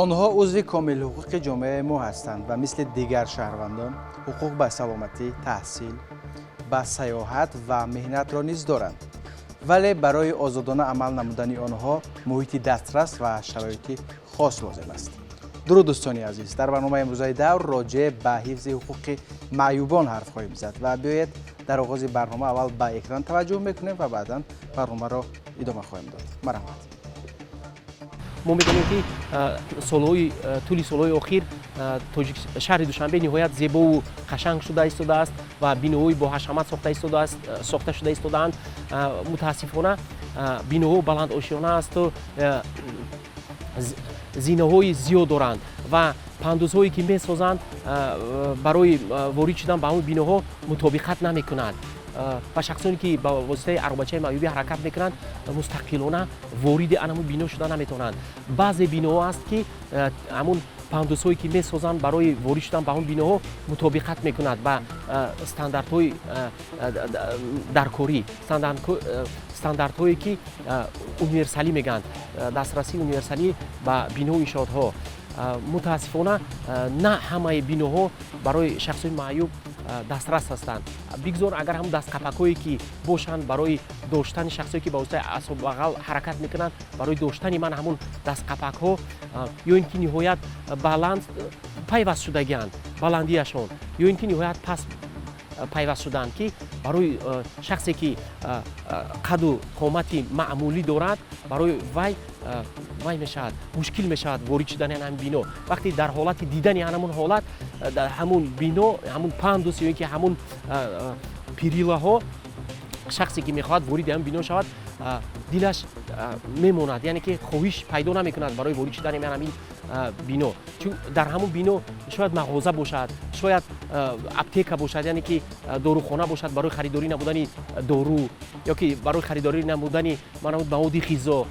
Онҳо узви комилҳуқуқи ҷомеаи мо ҳастанд ва мисли дигар шаҳрвандон ҳуқуқ ба саломатӣ, таҳсил, ба сайёҳат ва меҳнатро низ доранд. Вале барои озодона амал намудани онҳо муҳити дастрас ва шароити хос лозим аст. Дуруд, дӯстони азиз, дар барномаи имрӯзаи Давр роҷеъ ба ҳифзи ҳуқуқи маъюбон ҳарф хоҳем зад ва биёед, дар оғози барнома аввал ба экран таваҷҷӯҳ мекунем ва баъдан барномаро идома хоҳем дод. Марҳамат. Мо медонем, ки солҳои тӯли солҳои охир шаҳри Душанбе ниҳоят зебову қашанг шуда истодааст ва биноҳои боҳашамат сохта шуда истодаанд. Мутаассифона, биноҳо баландошёна асту зинаҳои зиёд доранд ва пандусҳое, ки месозанд, барои ворид шудан ба ҳамон биноҳо мутобиқат намекунад ва шахсоне, ки ба воситаи аробачаи маъюбӣ ҳаракат мекунанд, мустақилона вориди ан ҳамун бино шуда наметавонанд. Баъзе биноҳо аст, ки ҳамун пандусҳое, ки месозанд, барои ворид шудан ба ҳамон биноҳо мутобиқат мекунад ба стандартҳои даркорӣ, стандартҳое, ки универсалӣ мегӯянд, дастрасии универсалӣ ба биноу иншоотҳо. Мутаассифона, на ҳамаи биноҳо барои шахсони маъюб дастрас ҳастанд. Бигзор, агар ҳамун дастқапакҳое, ки бошанд, барои доштани шахсое, ки ба воситаи асобағал ҳаракат мекунанд, барои доштани ман ҳамун дастқапакҳо ё ин ки ниҳоят баланд пайваст шудагианд баландиашон, ё ин ки ниҳоят паст пайваст шудаанд, ки барои шахсе, ки қаду қомати маъмулӣ дорад, барои вай мешавад, мушкил мешавад ворид шудани ҳамин бино. Вақте дар ҳолати дидани ҳамун ҳолат, дар ҳамун бино, ҳамун пандус ё ин ки ҳамун перилаҳо, шахсе, ки мехоҳад вориди ҳамин бино шавад, дилаш мемонад, яъне ки хоҳиш пайдо намекунад барои ворид шудани ҳамин бино, чун дар ҳамун бино шояд мағоза бошад, шояд аптека бошад, яъне ки дорухона бошад, барои харидорӣ намудани дору ё ки барои харидорӣ намудани маводи ғизо.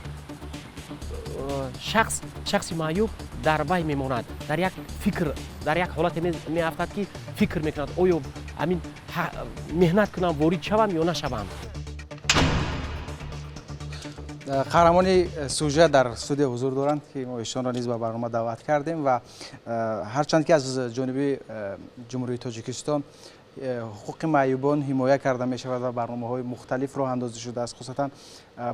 Шахси маъюб дар вай мемонад, дар як фикр, дар як ҳолате меафтад, ки фикр мекунад: оё ҳамин меҳнат кунам, ворид шавам ё нашавам? Қаҳрамони сюжет дар студия ҳузур доранд, ки мо эшонро низ ба барнома даъват кардем. Ва ҳарчанд ки аз ҷониби Ҷумҳурии Тоҷикистон ҳуқуқи маъюбон ҳимоя карда мешавад ва барномаҳои мухталиф роҳандозӣ шудааст, хусусан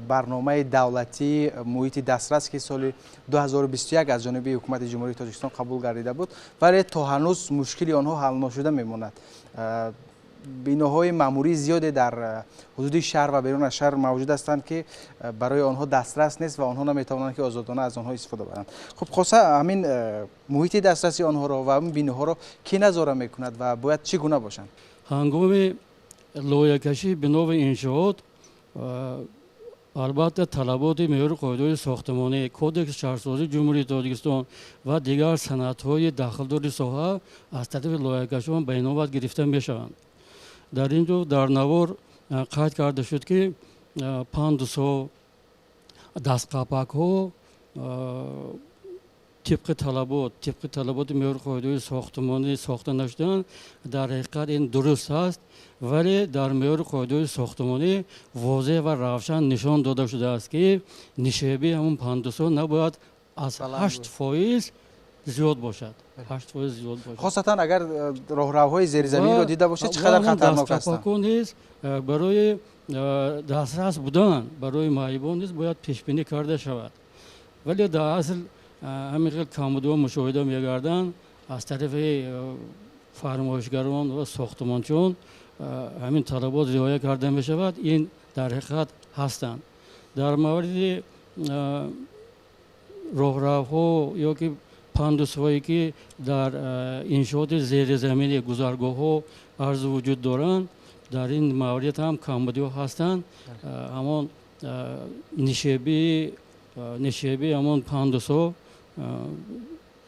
барномаи давлатии муҳити дастрас, ки соли 2021 аз ҷониби ҳукумати Ҷумҳурии Тоҷикистон қабул гардида буд, вале то ҳанӯз мушкили онҳо ҳалношуда мемонад. Биноҳои маъмурии зиёде дар ҳудуди шаҳр ва берун аз шаҳр мавҷуд ҳастанд, ки барои онҳо дастрас нест ва онҳо наметавонанд, ки озодона аз онҳо истифода баранд. Хуб, хоса ҳамин муҳити дастраси онҳоро ва ҳамин биноҳоро кӣ назора мекунад ва бояд чӣ гуна бошанд? Ҳангоми лоиҳакашии бинову иншоот, албатта, талаботи меъёру қоидаҳои сохтмонӣ, Кодекси шаҳрсозии Ҷумҳурии Тоҷикистон ва дигар санадҳои дахлдори соҳа аз тарафи лоиҳакашон ба инобат гирифта мешаванд. Дар ин ҷо дар навор қайд карда шуд, ки пандусҳо, дастқапакҳо тибқи талаботи меъёру қоидаҳои сохтмонӣ сохта нашудаанд. Дар ҳақиқат, ин дуруст аст, вале дар меъёру қоидаҳои сохтмонӣ возеҳ ва равшан нишон дода шудааст, ки нишебии ҳамун пандусҳо набояд аз 8% зиёд бошад, 8% зиёд бошад. Хосатан агар роҳравҳои зеризаминро дида бошед, чӣ қадар хатарнок ҳастанд. Низ барои дастрас будан барои маъюбон низ бояд пешбинӣ карда шавад, вале дар асл ҳамин хел камбудиҳо мушоҳида мегарданд. Аз тарафи фармоишгарон ва сохтмончиён ҳамин талабот риоя карда мешавад, ин дар ҳақиқат ҳастанд. Дар мавриди роҳравҳо ё ки пандусҳое, ки дар иншооти зеризаминӣ, гузаргоҳҳо арзу вуҷуд доранд, дар ин маврид ҳам камбудиҳо ҳастанд. Ҳамон нишебии ҳамон пандусҳо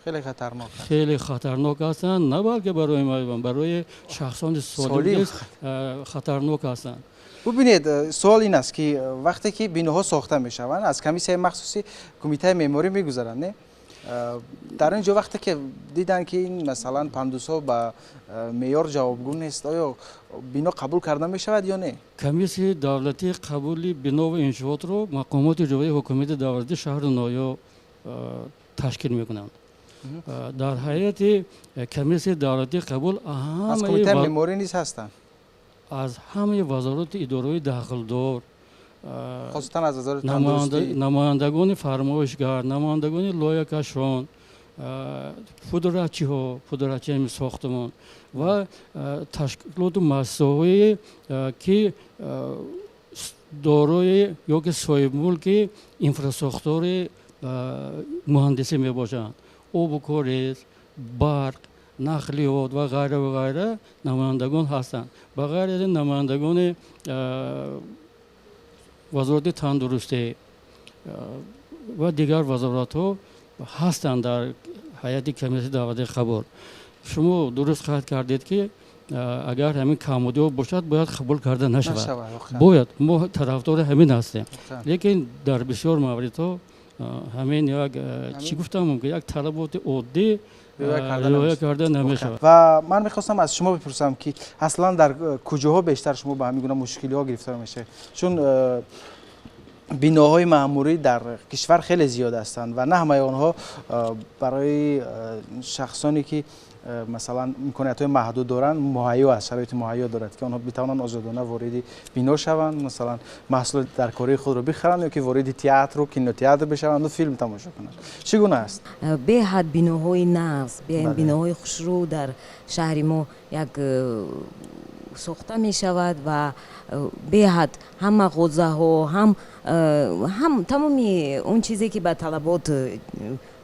хеле хатарнок. Хеле хатарнок ҳастанд, на балки барои маъюбон, барои шахсони солим низ хатарнок ҳастанд. Бубинед, суол ин аст, ки вақте ки биноҳо сохта мешаванд, аз комиссияи махсуси кумитаи меъморӣ мегузаранд, не? Дар ин ҷо вақте ки диданд, ки ин, масалан, пандусҳо ба меъёр ҷавобгӯ нест, оё бино қабул карда мешавад ё не? Комиссияи давлатии қабули бинову иншоотро мақомоти иҷроияи ҳукумати давлатии шаҳру ноҳиё ташкил мекунанд. Дар ҳайати комиссияи давлатии қабул аз кумитаи меъморӣ низ ҳастанд, аз ҳамаи вазорату идораҳои дахлдор, хусусан аз вазорати тандурустӣ, намояндагони фармоишгар, намояндагони лоякашон, пудрачиҳо, пудрачиҳои сохтмон ва ташкилоту муассисаҳое ки дорои ё ки соҳибмулки инфрасохтори муҳандисӣ мебошанд, обу корез, барқ, нақлиёт ва ғайра ва ғайра намояндагон ҳастанд. Ба ғайр аз ин намояндагони вазорати тандурустӣ ва дигар вазоратҳо ҳастанд дар ҳайати комиссияи давлатии қабул. Шумо дуруст қайд кардед, ки агар ҳамин камбудиҳо бошад, бояд қабул карда нашавад. Бояд, мо тарафдори ҳамин ҳастем, лекин дар бисёр мавридҳо ҳамин як, чӣ гуфтам мумкин, як талаботи оддӣ риоя карда намешавад. Ва ман мехостам аз шумо бипурсам, ки аслан дар куҷоҳо бештар шумо ба ҳамин гуна мушкилиҳо гирифтор мешавед, чун биноҳои маъмурӣ дар кишвар хеле зиёд ҳастанд ва на ҳамаи онҳо барои шахсоне ки масалан имкониятҳои маҳдуд доранд муҳайё аст, шароити муҳайё дорад, ки онҳо битавонанд озодона вориди бино шаванд, масалан маҳсулоти даркории худро бихаранд ё ки вориди театру кинотеатр бишаванду филм тамошо кунанд. Чӣ гуна аст? Беҳад биноҳои нағз, биноҳои хушрӯ дар шаҳри мо як сохта мешавад ва беҳад ҳам мағозаҳо, ҳам тамоми он чизе ки ба талабот,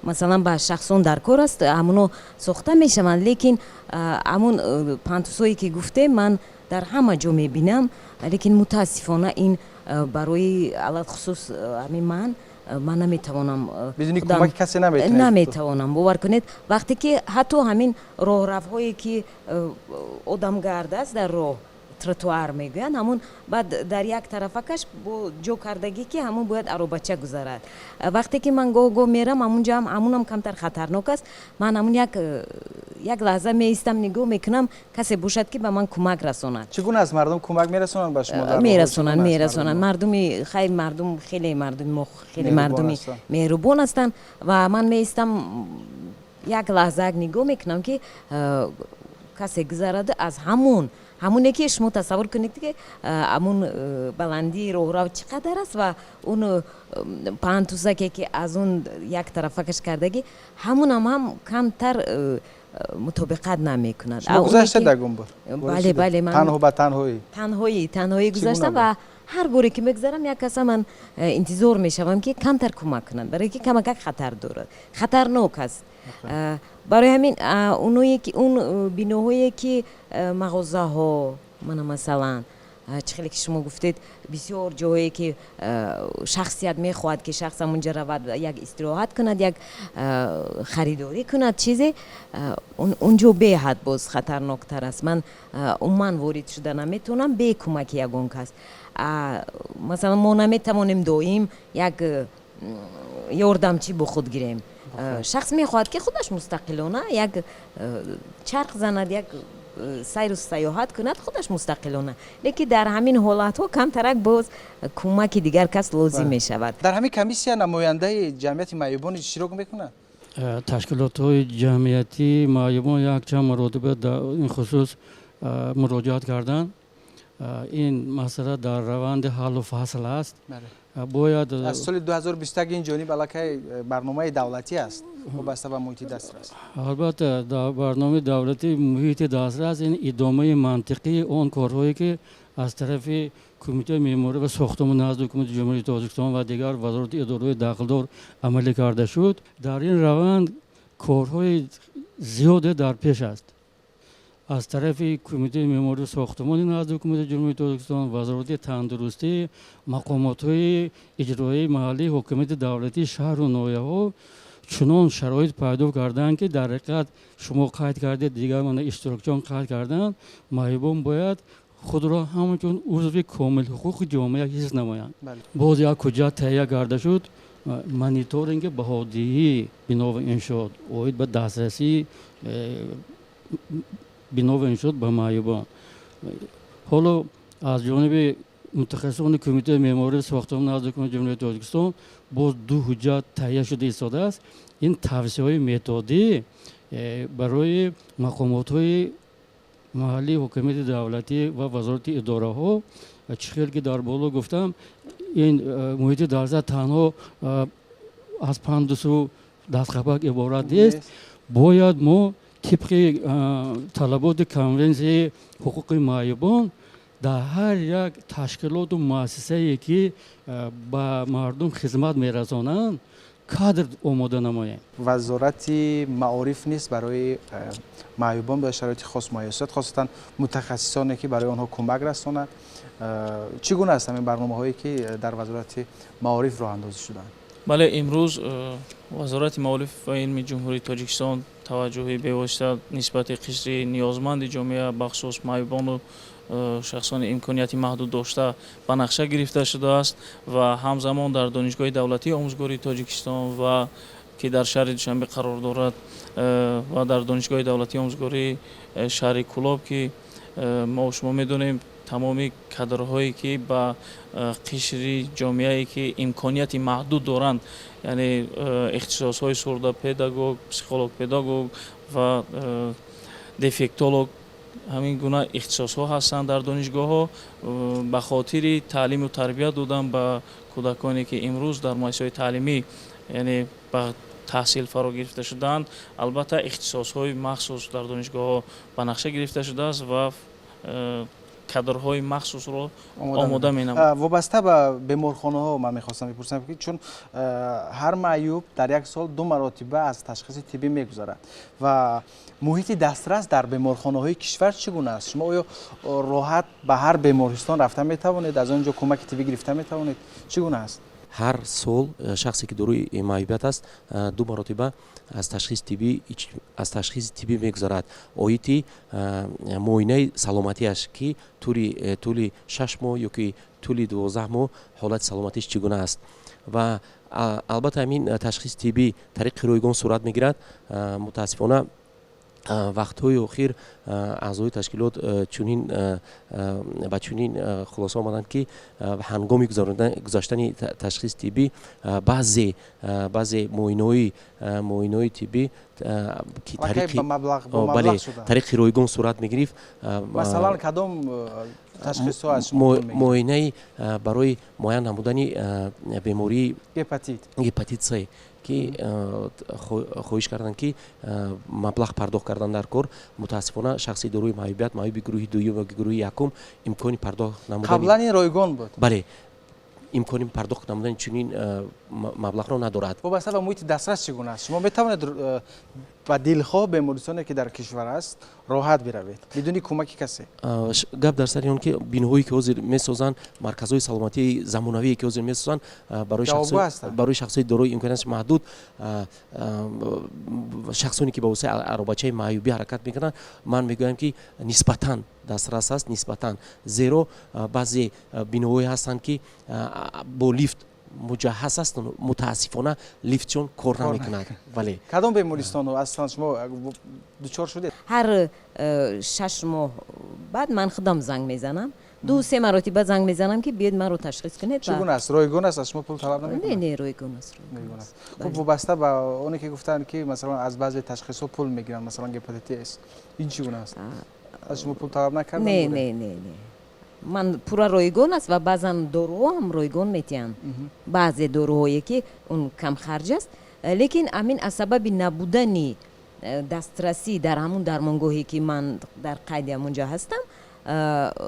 масалан ба шахсон дар кор аст, ҳамоно сохта мешаванд. Лекин ҳамон пантусое ки гуфтем, ман дар ҳама ҷо мебинам, лекин мутаассифона ин барои алалхусус ҳамин ман наметавонам. Бидуни кӯмаки касе наметавонед? Наметавонам, бовар кунед. Вақте ки ҳатто ҳамин роҳравҳое ки одамгард аст, дар роҳ тротуар мегӯянд, ҳамун баъд дар як тарафакаш бо ҷо кардагӣ, ки ҳамун бояд аробача гузарад. Вақте ки ман гоҳ гоҳ мерам ҳамунҷоам, ҳамунам камтар хатарнок аст. Ман ҳамун як лаҳза меистам, нигоҳ мекунам, касе бошад, ки ба ман кӯмак расонад. Чӣ гуна аст, мардум кӯмак мерасонанд ба шумо? Мерасонанд, мерасонанд. Мардуми хай, мардум хеле, мардуми мо хеле мардуми меҳрубон ҳастанд. Ва ман меистам, як лаҳзаак нигоҳ мекунам, ки касе гузараду аз ҳамоне ки шумо тасаввур кунед, ки ҳамун баландии роҳрав чӣ қадар аст ва он пантусаке ки аз он як тарафакаш кардагӣ, ҳамунам ҳам камтар мутобиқат намекунад. Гузаштед ягон бор? Бале, бале. Танҳо, ба танҳоӣ? Танҳоӣ, танҳоӣ гузаштам ва ҳар боре ки мегузарам, як каса ман интизор мешавам, ки камтар кӯмак кунад, барое ки камакак хатар дорад, хатарнок аст. Барои ҳамин оное ки он биноҳое ки мағозаҳо, мана масалан, чӣ хеле ки шумо гуфтед, бисёр ҷоҳое ки шахсият мехоҳад, ки шахс ҳамунҷа равад, як истироҳат кунад, як харидорӣ кунад чизе, унҷо беҳад боз хатарноктар аст. Ман умуман ворид шуда наметавонам бе кӯмаки ягон кас. Масалан, мо наметавонем доим як ёрдамчӣ бо худ гирем. Шахс мехоҳад, ки худаш мустақилона як чарх занад, як сайру саёҳат кунад худаш мустақилона, лекин дар ҳамин ҳолатҳо камтарак боз кӯмаки дигар кас лозим мешавад. Дар ҳамин комиссия намояндаи ҷамъияти маъюбон иштирок мекунад? Ташкилотҳои ҷамъиятии маъюбон якчанд маротиба дар ин хусус муроҷиат карданд. Ин масъала дар раванди ҳаллу фасл аст. Бояд аз соли 2021 ин ҷониб аллакай барномаи давлатӣ аст, вобаста ба муҳити дастрас. Албатта, дар барномаи давлатии муҳити дастрас ин идомаи мантиқии он корҳое ки аз тарафи кумитаи меъморӣ ва сохтмони назди ҳукумати Ҷумҳурии Тоҷикистон ва дигар вазорати идораҳои дахлдор амалӣ карда шуд. Дар ин раванд корҳои зиёде дар пеш аст аз тарафи кумитаи меъморӣ сохтмони назди ҳукумати Ҷумҳурии Тоҷикистон, вазорати тандурустӣ, мақомотҳои иҷроии маҳаллии ҳокимияти давлатии шаҳру ноҳияҳо. Чунон шароит пайдо карданд, ки дар ҳақиқат шумо қайд кардед, дигар мана иштирокчиён қайд карданд, маъюбон бояд худро ҳамчун узви комилҳуқуқи ҷомеа ҳис намоянд. Боз як ҳуҷҷат таҳия карда шуд: мониторинги баҳодиҳии бино ва иншоот оид ба дастрасии бино ва иншоот ба маъюбон. Ҳоло аз ҷониби Мутахассисони Кумитаи меъмории сохтмон назди Ҳукумати Ҷумҳурии Тоҷикистон боз ду ҳуҷҷат таҳия шуда истодааст. Ин тавсияҳои методӣ барои мақомотҳои маҳаллии ҳукумати давлатӣ ва вазорати идораҳо. Чӣ хел ки дар боло гуфтам, ин муҳити дастрас танҳо аз пандусу дастқапак иборат нест. Бояд мо тибқи талаботи Конвенсияи ҳуқуқи маъюбон дар ҳар як ташкилоту муассисае, ки ба мардум хизмат мерасонанд, кадр омода намоем. Вазорати маориф низ барои маъюбон ба шароити хос муҳайё созад, хосатан мутахассисоне, ки барои онҳо кӯмак расонад. Чӣ гуна аст ҳамин барномаҳое, ки дар Вазорати маориф роҳандозӣ шуданд? Бале, имрӯз Вазорати маориф ва илми Ҷумҳурии Тоҷикистон таваҷҷӯҳи бевосита нисбати қишри ниёзманди ҷомеа, бахусус маъюбону шахсони имконияти маҳдуд дошта, ба нақша гирифта шудааст ва ҳамзамон дар Донишгоҳи давлатии омӯзгории Тоҷикистон ва ки дар шаҳри Душанбе қарор дорад ва дар Донишгоҳи давлатии омӯзгории шаҳри Кӯлоб, ки мо шумо медонем, тамоми кадрҳое, ки ба қишри ҷомеае, ки имконияти маҳдуд доранд, яъне ихтисосҳои сурдопедагог, психолог педагог ва дефектолог, ҳамин гуна ихтисосҳо ҳастанд дар донишгоҳҳо, ба хотири таълиму тарбия додан ба кӯдаконе, ки имрӯз дар муассисаҳои таълимӣ, яъне ба таҳсил фаро гирифта шудаанд, албатта, ихтисосҳои махсус дар донишгоҳҳо ба нақша гирифта шудааст ва кадрҳои махсусро омода менамояд. Вобаста ба беморхонаҳо ман мехостам бипурсам, ки чун ҳар маъюб дар як сол ду маротиба аз ташхиси тиббӣ мегузарад ва муҳити дастрас дар беморхонаҳои кишвар чӣ гуна аст? Шумо оё роҳат ба ҳар бемористон рафта метавонед, аз он ҷо кӯмаки тиббӣ гирифта метавонед? Чӣ гуна аст? Ҳар сол шахсе, ки дорои маъюбият аст, ду маротиба аз ташхиси тиббӣ мегузарад оиди муоинаи саломатиаш, ки тӯли 6 моҳ ё ки тӯли 12 моҳ ҳолати саломатиш чӣ гуна аст. Ва албатта, ҳамин ташхиси тиббӣ тариқи ройгон сурат мегирад. Мутаассифона, вақтҳои охир аъзои ташкилот чунин ба чунин хулоса омаданд, ки ҳангоми гузаштани ташхиси тиббӣ баъзе муоинаҳои тиббӣ, ки тариқи ройгон сурат мегирифт. Масалан, кадом ташхисҳо аз Муоинаи барои муайян намудани бемории гепатит. Гепатит С, ки хоҳиш карданд, ки маблағ пардохт кардан дар кор. Мутаассифона, шахси дорои маъюбият, маъюби гурӯҳи дуюм ё гурӯҳи якум, имкони пардохт намудани Қаблан ин ройгон буд. Бале, имкони пардохт намудани чунин маблағро надорад. Вобаста ба муҳити дастрас чӣ гуна аст? Шумо метавонед ба дилхоҳ бемористоне, ки дар кишвар аст, роҳат биравед бидуни кӯмаки касе? Гап дар сари он, ки биноҳое, ки ҳозир месозанд, марказҳои саломатии замонавие, ки ҳозир месозанд, барои шахсони дорои имконияти маҳдуд, шахсоне, ки ба воситаи аробачаи маъюбӣ ҳаракат мекунанд, ман мегӯям, ки нисбатан дастрас аст, нисбатан, зеро баъзе биноҳое ҳастанд, ки бо лифт муҷаҳҳаз аст. Мутаассифона, лифтшон кор намекунад, вале Кадом бемористону аслан шумо дучор шудед? Ҳар 6 моҳ баъд ман худам занг мезанам, ду се маротиба занг мезанам, ки биёед, маро ташхис кунед. Чӣ гуна аст? Ройгон аст? Аз шумо пул талаб намекунад? Не, не, ройгон аст. Хуб, вобаста ба оне, ки гуфтанд, ки масалан аз баъзе ташхисҳо пул мегиранд, масалан гепатити С, ин чӣ гуна аст? Аз шумо пул талаб накарданд? Не, не, не, не, ман пурра ройгон аст ва баъзан доруҳо ҳам ройгон метиҳанд, баъзе доруҳое, ки он камхарҷ аст. Лекин ҳамин аз сабаби набудани дастрасӣ дар ҳамун дармонгоҳе, ки ман дар қайди ҳамунҷа ҳастам,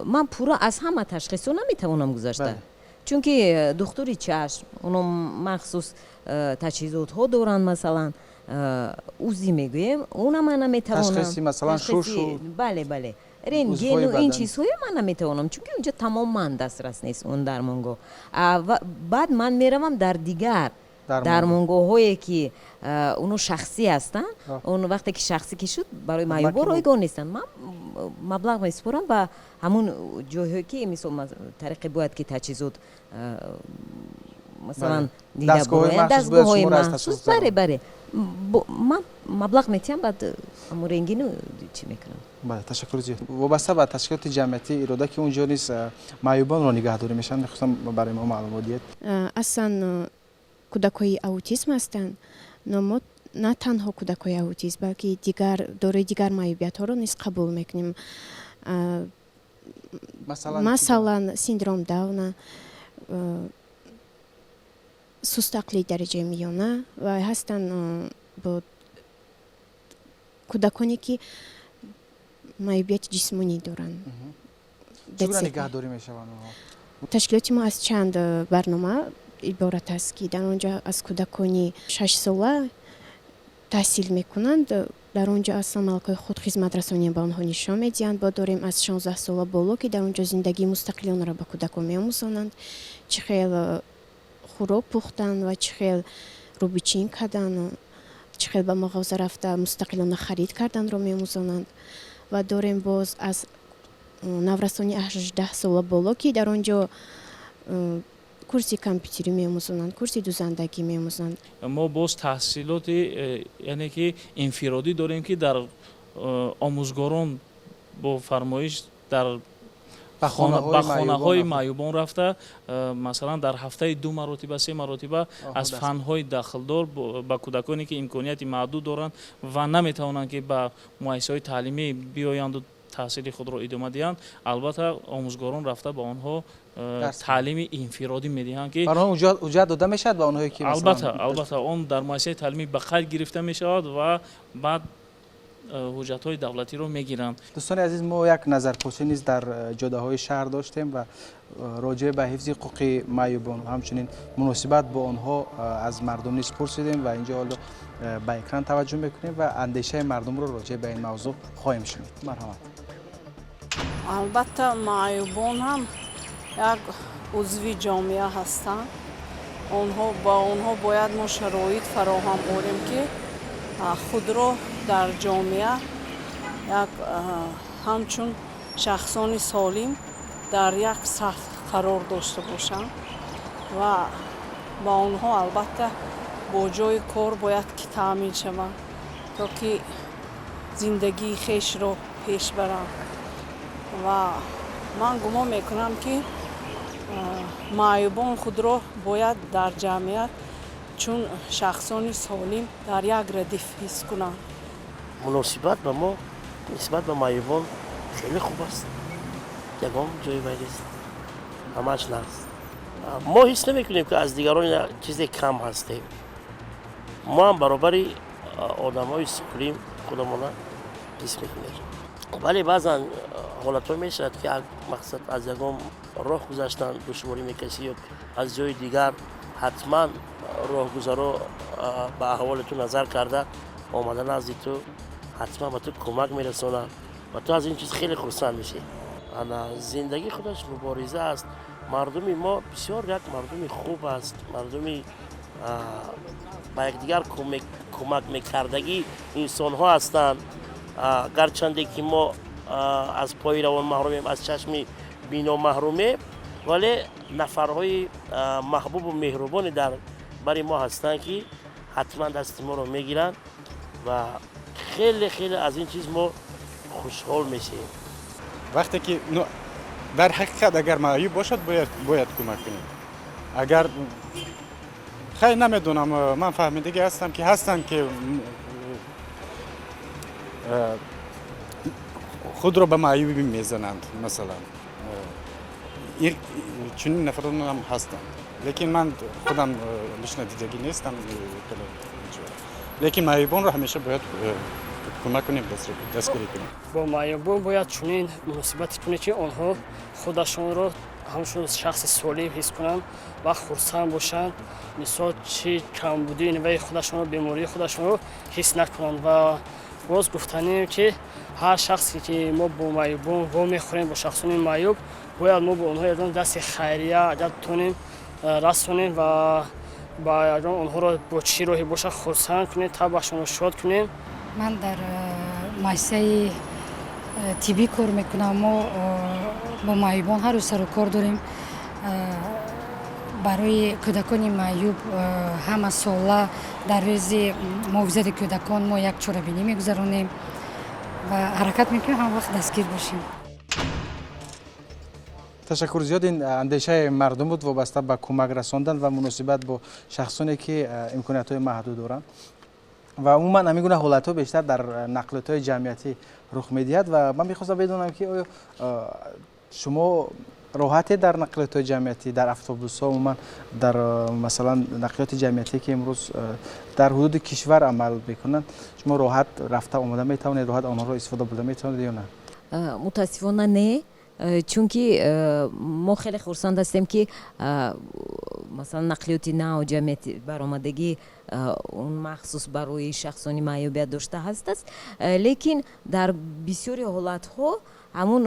ман пурра аз ҳама ташхисҳо наметавонам гузашта, чунки духтури чашм, оно махсус таҷҳизотҳо доранд, масалан УЗИ мегӯем, она ман наметавонам. Бале, бале, рентгену ин чизҳое ман наметавонам, чунки унҷа тамоман дастрас нест он дармонгоҳ. Баъд ман меравам дар дигар дармонгоҳҳое, ки оно шахсӣ ҳастанд. Он вақте ки шахсӣ ки шуд, барои маъюбо ройгон нестанд. Ман маблағ месупорам ва ҳамун ҷойҳое, ки мисол тариқе бояд, ки таҷҳизот. Масалан, дида дастгоҳҳои махсус, бале, бале, ман маблағ метиҳам, баъд ҳамун рентгену чӣ мекунам. Бале, ташаккури зиёд. Вобаста ба ташкилоти ҷамъиятии Ирода, ки он ҷо низ маъюбонро нигаҳдорӣ мешаванд, мехостам барои мо маълумот диҳед. Аслан кӯдакҳои аутизм ҳастанд, но мо на танҳо кӯдакҳои аутизм, балки дигар дорои дигар маъюбиятҳоро низ қабул мекунем, масалан, синдром Дауна, сустақлии дараҷаи миёна ва ҳастанд бо кӯдаконе, ки маъюбияти ҷисмонӣ доранд. Чӣ гуна нигаҳдорӣ мешаванд онҳо? Ташкилоти мо аз чанд барнома иборат аст, ки дар он ҷо аз кӯдакони 6-сола таҳсил мекунанд. Дар он ҷо аслан малакаҳои худхизматрасониро ба онҳо нишон медиҳанд. Бо дорем аз 16 сола боло, ки дар он ҷо зиндагии мустақилонаро ба кӯдакон меомӯзонанд, чӣ хел хӯрок пухтан ва чӣ хел рӯбучин кардан, чӣ хел ба мағоза рафта мустақилона харид карданро меомӯзонанд. Ва дорем боз аз наврасони 18 сола боло, ки дар он ҷо курси компютерӣ меомӯзонанд, курси дузандагӣ меомӯзонанд. Мо боз таҳсилоти яъне ки инфиродӣ дорем, ки дар омӯзгорон бо фармоиш дар ба хонаҳои маъюбон рафта, масалан, дар ҳафтаи ду маротиба, се маротиба аз фанҳои дахлдор ба кӯдаконе, ки имконияти маҳдуд доранд ва наметавонанд, ки ба муассисаҳои таълимӣ биёянду таҳсили худро идома диҳанд, албатта, омӯзгорон рафта ба онҳо таълими инфиродӣ медиҳанд, ки ҳуҷҷат дода мешавад ба онҳое ки Албатта, албатта, он дар муассисаи таълимӣ ба қайд гирифта мешавад ва баъд ҳуҷҷатҳои давлатиро мегиранд. Дӯстони азиз, мо як назарпурсӣ низ дар ҷодаҳои шаҳр доштем ва роҷеъ ба ҳифзи ҳуқуқи маъюбон ва ҳамчунин муносибат бо онҳо аз мардум низ пурсидем ва инҷо ҳоло ба экран таваҷҷӯҳ мекунем ва андешаи мардумро роҷеъ ба ин мавзӯъ хоҳем шунид. Марҳамат. Албатта, маъюбон ҳам як узви ҷомеа ҳастанд. Онҳо, ба онҳо бояд мо шароит фароҳам орем, ки худро дар ҷомеа як ҳамчун шахсони солим дар як саф қарор дошта бошанд ва ба онҳо, албатта, бо ҷойи кор бояд ки таъмин шаванд, то ки зиндагии хешро пеш баранд. Ва ман гумон мекунам, ки маъюбон худро бояд дар ҷамъият чун шахсони солим дар як радиф ҳис кунанд. Муносибат ба мо нисбат ба маъюбон хеле хуб аст, ягон ҷои вай нест, ҳамааш нағз. Мо ҳис намекунем, ки аз дигарон чизе кам ҳастем. Мо ҳам баробари одамҳои солим худамона ҳис мекунем. Вале баъзан ҳолатҳо мешавад, ки мақсад аз ягон роҳ гузаштан душворӣ мекашӣ ё аз ҷои дигар, ҳатман роҳгузаро ба аҳволи ту назар карда омада назди ту, ҳатман ба ту кӯмак мерасонанд ва ту аз ин чиз хеле хурсанд мешӣ. Ана зиндагӣ худаш мубориза аст. Мардуми мо бисёр як мардуми хуб аст, мардуми ба якдигар кӯмак мекардагӣ инсонҳо ҳастанд. Гарчанде ки мо аз пои равон маҳрумем, аз чашми бино маҳрумем, вале нафарҳои маҳбубу меҳрубоне дар бари мо ҳастанд, ки ҳатман дасти моро мегиранд ва хеле хеле аз ин чиз мо хушҳол мешавем. Вақте ки, ну, дар ҳақиқат агар маъюб бошад, бояд кӯмак кунем. Агар хай, намедонам, ман фаҳмидагӣ ҳастам, ки ҳастанд, ки худро ба маъюбӣ мезананд, масалан, чунин нафаронам ҳастанд, лекин ман худам лично дидагӣ нестам. Лекин маъюбонро ҳамеша бояд кӯмак кунем, дастгирӣ кунем. Бо маъюбон бояд чунин муносибате кунед, ки онҳо худашонро ҳамчун шахси солим ҳис кунанд ва хурсанд бошанд. Мисол, чӣ камбудии ваи худашонро, бемории худашонро ҳис накунанд. Ва боз гуфтанем, ки ҳар шахсе ки мо бо маъюбон вомехӯрем, бо шахсони маъюб, бояд мо бо онҳо ягон дасти хайрия агар тонем расонем ва ба ягон онҳоро бо чӣ роҳе бошад хурсанд кунем, табъашонро шод кунем. Ман дар муассисаи тиббӣ кор мекунам. Мо бо маъюбон ҳар рӯз сару кор дорем. Барои кӯдакони маъюб ҳама сола дар рӯзи муҳофизати кӯдакон мо як чорабинӣ мегузаронем ва ҳаракат мекунем ҳама вақт дастгир бошем. Ташаккур зиёд. Ин андешаи мардум буд вобаста ба кӯмак расондан ва муносибат бо шахсоне ки имкониятҳои маҳдуд доранд. Ва умуман ҳамин гуна ҳолатҳо бештар дар нақлиётҳои ҷамъиятӣ рух медиҳад. Ва ман мехостам бидонам, ки оё шумо роҳате дар нақлиётҳои ҷамъиятӣ, дар автобусҳо, умуман дар масалан нақлиёти ҷамъиятӣ, ки имрӯз дар ҳудуди кишвар амал мекунанд, шумо роҳат рафта омода метавонед, роҳат онҳоро истифода бурда метавонед ё на? Мутаассифона, не, чунки мо хеле хурсанд ҳастем, ки масалан нақлиёти нав ҷамъияти баромадагӣ, он махсус барои шахсони маъюбият дошта ҳастааст, лекин дар бисёри ҳолатҳо ҳамун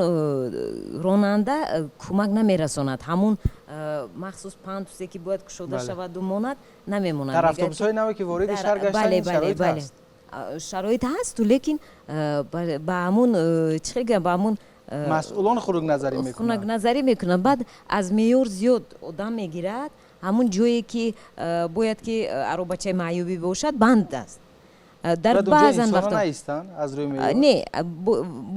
ронанда кӯмак намерасонад. Ҳамун махсус пандусе, ки бояд кушода шаваду монад, намемонад. Дар автобусҳои наве, ки вориди шаҳр гаштанд, шароит ҳаст? Шароит ҳасту, лекин ба ҳамун, чӣ хел гӯям, ба ҳамун масъулон хунукназарӣ мекунанд. Хунукназарӣ мекунанд. Баъд аз меъёр зиёд одам мегирад. Ҳамун ҷое, ки бояд ки аробачаи маъюбӣ бошад, банд аст. Дар баъзан вақтҳо не,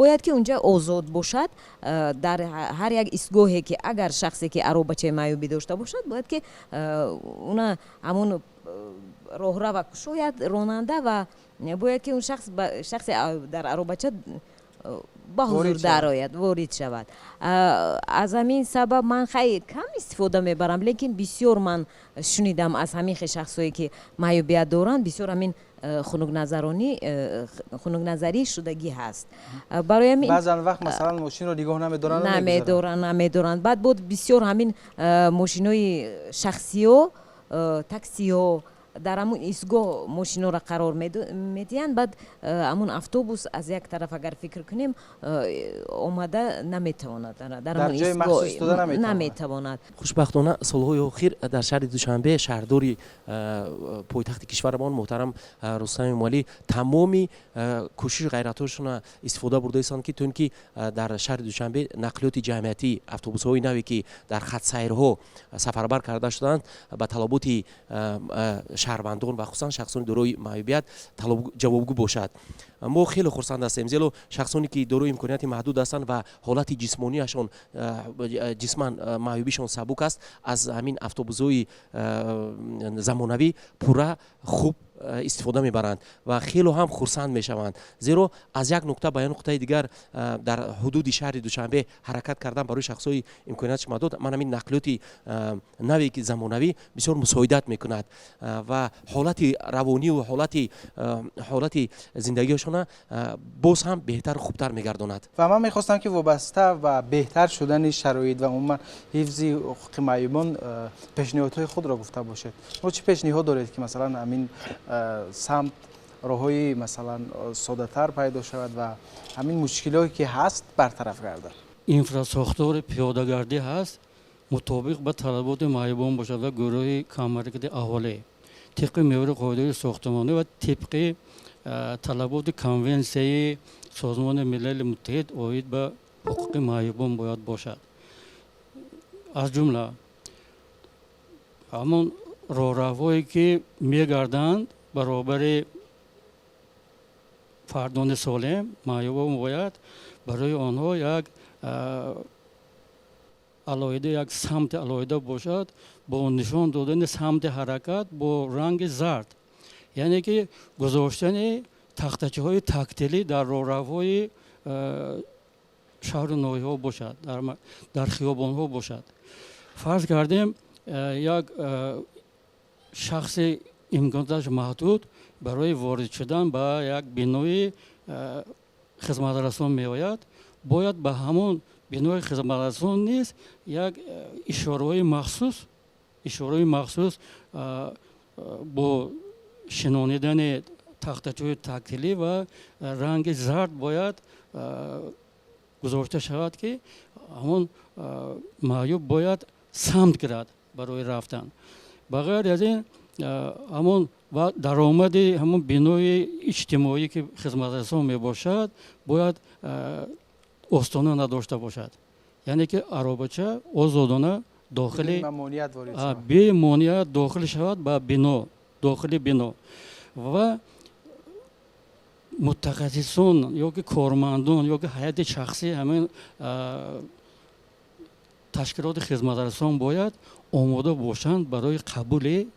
бояд ки унҷа озод бошад. Дар ҳар як истгоҳе, ки агар шахсе, ки аробачаи маъюбӣ дошта бошад, бояд ки уна ҳамун роҳрава кушояд ронанда ва бояд ки он шахс, шахсе дар аробача, ба ҳузур дарояд, ворид шавад. Аз ҳамин сабаб ман хай кам истифода мебарам, лекин бисёр ман шунидам аз ҳамин хел шахсое, ки маъюбият доранд, бисёр ҳамин хунукназаронӣ, хунукназарӣ шудагӣ ҳаст. Барои ҳамин баъзан вақт масалан мошинро нигоҳ намедоранд. Намедоранд, намедоранд. Баъд боз бисёр ҳамин мошинои шахсиҳо, таксиҳо дар ҳамун истгоҳ мошиноро қарор медиҳанд. Баъд ҳамун автобус аз як тараф, агар фикр кунем, омада наметавонад, дар ҷои махсус истода наметавонад. Хушбахтона, солҳои охир дар шаҳри Душанбе шаҳрдори пойтахти кишварамон муҳтарам Рустам Эмомалӣ тамоми кӯшишу ғайратҳошона истифода бурдаистанд, ки то ин ки дар шаҳри Душанбе нақлиёти ҷамъиятӣ, автобусҳои наве, ки дар хатсайрҳо сафарбар карда шудаанд, ба талаботи шаҳрвандон ва хусусан шахсони дорои маъюбият ҷавобгӯ бошад. Мо хеле хурсанд ҳастем, зеро шахсоне, ки дорои имконияти маҳдуд ҳастанд ва ҳолати ҷисмонияшон, ҷисман маъюбишон сабук аст, аз ҳамин автобусҳои замонавӣ пурра хуб истифода мебаранд ва хело ҳам хурсанд мешаванд, зеро аз як нуқта ба як нуқтаи дигар дар ҳудуди шаҳри Душанбе ҳаракат кардан барои шахсҳои имконияташ маҳдуд ман ҳамин нақлиёти наве, ки замонавӣ, бисёр мусоидат мекунад ва ҳолати равониву ҳолати зиндагиашона боз ҳам беҳтару хубтар мегардонад. Ва ман мехостам, ки вобаста ба беҳтар шудани шароит ва умуман ҳифзи ҳуқуқи маъюбон пешниҳодҳои худро гуфта бошед. Шумо чӣ пешниҳод доред, ки масалан ҳамин самт роҳҳои масалан соддатар пайдо шавад ва ҳамин мушкилое, ки ҳаст, бартараф гардад? Инфрасохтори пиёдагардӣ ҳаст, мутобиқ ба талаботи маъюбон бошад ва гурӯҳи камҳаракати аҳолӣ, тибқи меъёри қоидаҳои сохтмонӣ ва тибқи талаботи Конвенсияи Созмони Милали Муттаҳид оид ба ҳуқуқи маъюбон бояд бошад. Аз ҷумла ҳамон роҳравҳое, ки мегарданд баробари фардони солим, маъюбон бояд барои онҳо як алоҳида, як самти алоҳида бошад бо нишон додани самти ҳаракат бо ранги зард, яъне ки гузоштани тахтачаҳои тактилӣ дар роҳравҳои шаҳру ноҳияҳо бошад, дар хиёбонҳо бошад. Фарз кардем, як шахси имконоташ маҳдуд барои ворид шудан ба як бинои хизматрасон меояд, бояд ба ҳамон бинои хизматрасон низ як ишораҳои махсус бо шинонидани тахтачаҳои тактилӣ ва ранги зард бояд гузошта шавад, ки ҳамон маъюб бояд самт гирад барои рафтан. Ба ғайр аз ин, ҳамон ва даромади ҳамон бинои иҷтимоӣ, ки хизматрасон мебошад, бояд остона надошта бошад, яъне ки аробача озодона Дохили бемонеият дохил шавад ба бино, дохили бино, ва мутахассисон ё ки кормандон, ё ки ҳайати шахсии ҳамин ташкилоти хизматрасон бояд омода бошанд барои қабули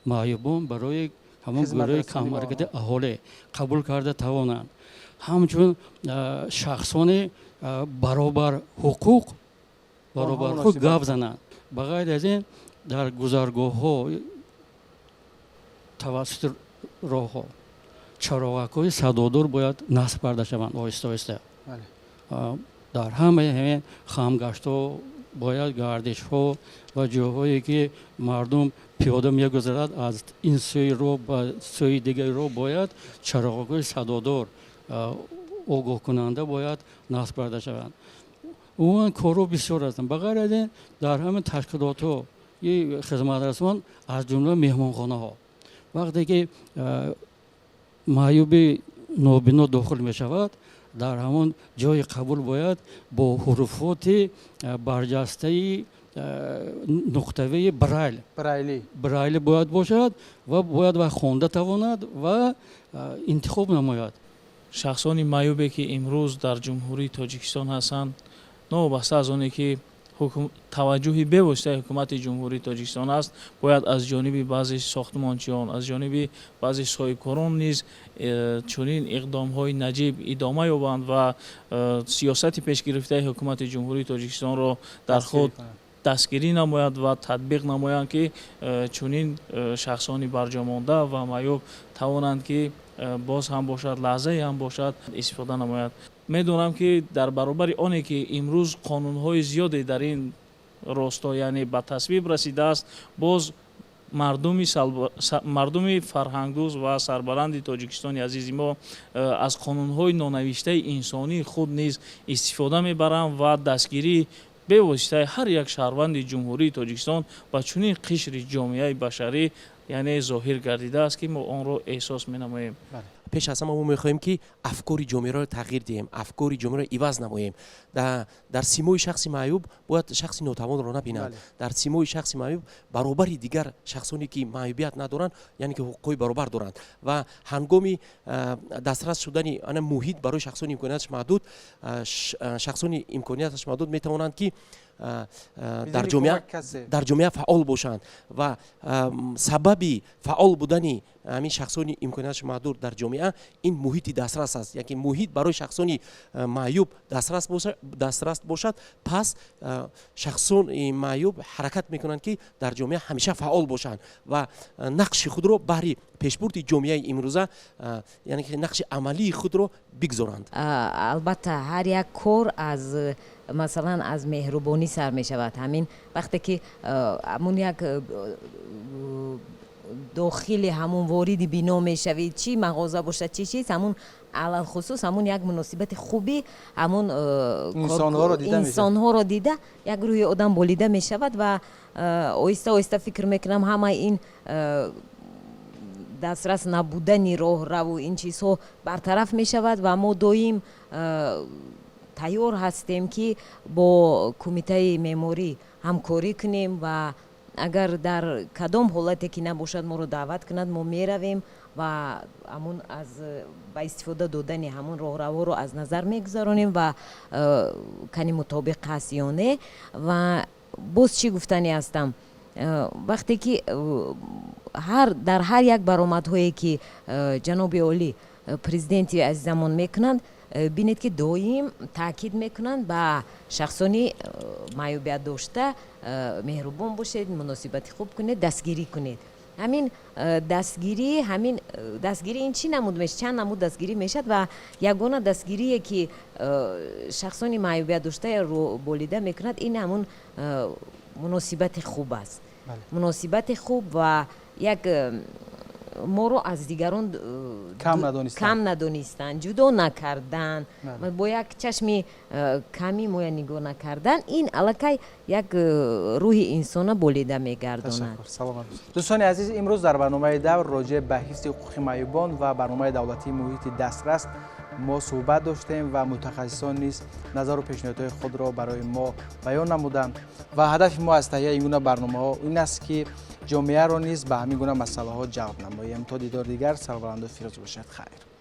маъюбон, барои ҳамон гурӯҳи камҳаракати аҳолӣ қабул карда тавонанд, ҳамчун шахсони баробар ҳуқуқ, баробар ҳуқуқ гап зананд. Ба ғайр аз ин, дар гузаргоҳҳо, тавассути роҳҳо чароғакҳои садодор бояд насб карда шаванд оҳиста оҳиста. Дар ҳамаи ҳамин хамгаштҳо бояд, гардишҳо ва ҷоҳое ки мардум пиёда мегузарад аз ин сӯи роҳ ба сӯи дигари роҳ, бояд чароғакҳои садодор, огоҳкунанда бояд насб карда шаванд. Умуман, корҳо бисёр ҳастанд. Ба ғайр аз ин, дар ҳамин ташкилотҳо хизматрасон, аз ҷумла меҳмонхонаҳо, вақте ки маъюби нобино дохил мешавад, дар ҳамон ҷои қабул бояд бо ҳуруфоти барҷастаи нуқтавии Брайл Брайли бояд бошад ва бояд ва хонда тавонад ва интихоб намояд. Шахсони маъюбе, ки имрӯз дар Ҷумҳурии Тоҷикистон ҳастанд, новобаста аз оне ки таваҷҷӯҳи бевоситаи ҳукумати Ҷумҳурии Тоҷикистон аст, бояд аз ҷониби баъзе сохтмончиён, аз ҷониби баъзе соҳибкорон низ чунин иқдомҳои наҷиб идома ёбанд ва сиёсати пешгирифтаи ҳукумати Ҷумҳурии Тоҷикистонро дар худ дастгирӣ намояд ва татбиқ намоянд, ки чунин шахсони барҷомонда ва маъюб тавонанд, ки боз ҳам бошад, лаҳзае ҳам бошад, истифода намояд. Медонам, ки дар баробари оне ки имрӯз қонунҳои зиёде дар ин росто, яъне, ба тасвиб расидааст, боз мардуми фарҳангдӯст ва сарбаланди Тоҷикистони азизи мо аз қонунҳои нонавиштаи инсонии худ низ истифода мебаранд ва дастгирии бевоситаи ҳар як шаҳрванди Ҷумҳурии Тоҷикистон ба чунин қишри ҷомеаи башарӣ, яъне, зоҳир гардидааст, ки мо онро эҳсос менамоем. Пеш аз ҳама мо мехоҳем, ки афкори ҷомеаро тағйир диҳем, афкори ҷомеаро иваз намоем. Дар симои шахси маъюб бояд шахси нотавонро набинанд. Дар симои шахси маъюб баробари дигар шахсоне, ки маъюбият надоранд, яъне ки ҳуқуқҳои баробар доранд. Ва ҳангоми дастрас шудани ана муҳит барои шахсони имконияташ маҳдуд, шахсони имконияташ маҳдуд метавонанд, ки дар ҷомеа фаъол бошанд. Ва сабаби фаъол будани ҳамин шахсони имконияташ маҳдуд дар ҷомеа ин муҳити дастрас аст, яке муҳит барои шахсони маъюб дастрас бошад, пас шахсони маъюб ҳаракат мекунанд, ки дар ҷомеа ҳамеша фаъол бошанд ва нақши худро баҳри пешбурди ҷомеаи имрӯза, яъне ки нақши амалии худро бигзоранд. Албатта, ҳар як кор аз, масалан, аз меҳрубонӣ сар мешавад. Ҳамин вақте ки ҳамун як дохили ҳамун вориди бино мешавӣ, чӣ мағоза бошад, чӣ чиз, ҳамун алалхусус ҳамун як муносибати хуби ҳамун инсонҳоро дида, як рӯҳи одам болида мешавад. Ва оҳиста оҳиста фикр мекунам, ҳамаи ин дастрас набудани роҳраву ин чизҳо бартараф мешавад. Ва мо доим тайёр ҳастем, ки бо кумитаи меъморӣ ҳамкорӣ кунем ва агар дар кадом ҳолате ки набошад, моро даъват кунад, мо меравем ва ҳамун аз ба истифода додани ҳамун роҳравҳоро аз назар мегузаронем ва кани мутобиқ аст ё не. Ва боз чӣ гуфтанӣ ҳастам? Вақте ки дар ҳар як баромадҳое ки ҷаноби олӣ, президенти азизамон мекунанд, бинед, ки доим таъкид мекунанд ба шахсони маъюбият дошта: меҳрубон бошед, муносибати хуб кунед, дастгирӣ кунед. Ҳамин дастгирӣ, ҳамин дастгирӣ ин чӣ намуд мешавад? Чанд намуд дастгирӣ мешавад. Ва ягона дастгирие, ки шахсони маъюбият доштаро болида мекунад, ин ҳамун муносибати хуб аст. Муносибати хуб ва як моро аз дигарон кам надонистан, ҷудо накардан, бо як чашми камӣ моя нигоҳ накардан, ин аллакай як рӯҳи инсона болида мегардонад. Дӯстони азиз, имрӯз дар барномаи «Давр» роҷеъ ба ҳифзи ҳуқуқи маъюбон ва барномаи давлатии муҳити дастрас. Мо суҳбат доштем ва мутахассисон низ назару пешниҳодҳои худро барои мо баён намуданд. Ва ҳадафи мо аз таҳияи ин гуна барномаҳо ин аст, ки ҷомеаро низ ба ҳамин гуна масъалаҳо ҷалб намоем. То дидори дигар сарбаланду фирӯз бошед. Хайр.